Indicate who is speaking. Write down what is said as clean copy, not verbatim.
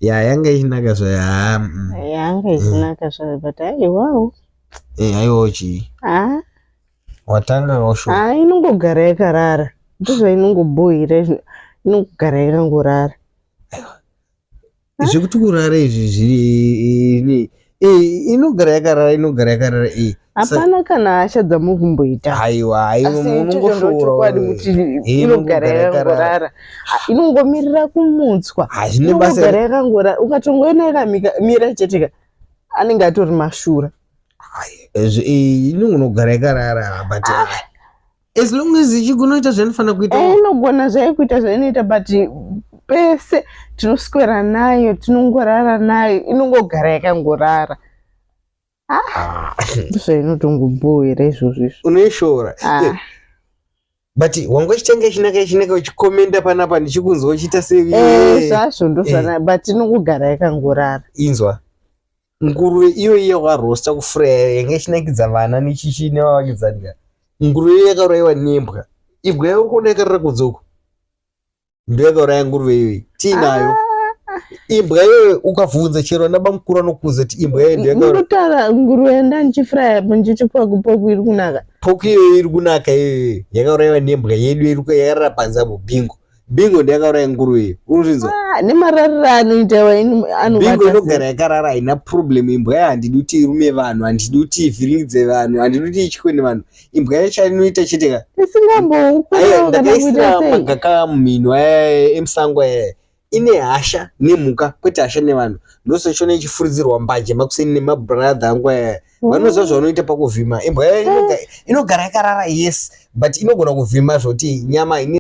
Speaker 1: Ya, yanga ichinaka zvayo. Ha.
Speaker 2: Yanga ichinaka zvayo, but aiwawo.
Speaker 1: Eh, aiwawo chii?
Speaker 2: Ah.
Speaker 1: Watanga washo.
Speaker 2: Ah, inongogara yakarara. Ndozvainongobhoira, inongogara yakangorara.
Speaker 1: Zvekuti kurara izvi zviri eh, inogara yakarara, inogara yakarara eh.
Speaker 2: Hapana kana hasha dzamukumboita.
Speaker 1: Aiwa, aiwa,
Speaker 2: munongoshora kuti inogara yakangorara, inongomirira kumutswa.
Speaker 1: Hazvine basa.
Speaker 2: Inogara yakangorara, ukatongoona yakamira chete ka, anenge atori mashura.
Speaker 1: Inongogara yakarara, but ah, as long as ichigona kuita zvainofanira kuita.
Speaker 2: Eh, inogona zvayo kuita zvainoita, but pese tinoswera nayo, tinongorara nayo, inongogara yakangorara. Ah, ndozvainotongobhoera izvozvo izvo.
Speaker 1: Unoishora. Ah. Eh, but wanga uchitanga ichinaka ichinaka, uchikomenda panapa, ndichikunzwa uchiita
Speaker 2: sei. Eh, zvazvo ndozvana, but inongogara yakangorara.
Speaker 1: Inzwa, nguruve iyo iye wakarosta kufuraya, yanga ichinakidza vana nechichi nevavakidzani. Nguruve iyo yakaurayiwa nembwa. Imbwa yauri kuona yakarara kunze uko ndo yakauraya nguruve iyoyi tiinayo. Ah. Imbwa iyoyo, ukabvunza chero ana bamukuru, anokuudza kuti imbwa iyoyo ndo yakauraya.
Speaker 2: Munotaura nguruve ndandichifuraya ndichiti poku poku iri kunaka.
Speaker 1: Poku iyoyo iri kunaka iyoyo yakaurayiwa nembwa yedu iri yakarara panze apo. Bingo, Bingo ndo yakauraya nguruve iyo, unozvinzwa?
Speaker 2: Ah, nemarariro anoita.
Speaker 1: Bingo inogara yakarara, haina problem. Imbwa yayo handidi kuti irume vanhu, handidi kuti ivhiringidze vanhu, handidi kuti itywe nevanhu. Imbwa yacho inoita chete ka
Speaker 2: Isingamboukurewo kana
Speaker 1: ndakaisira kuita sei. Magaka mumhino aya emusango aya. Ine hasha nemhuka, kwete hasha nevanhu. Ndosochiona ichifuridzirwa mbanje makuseni nemabhuradha angu aya. Vanoziva zvavanoita pakuvhima. Imbwa yayo inogara yakarara, yes, but inogona kuvhima zvoti nyama ine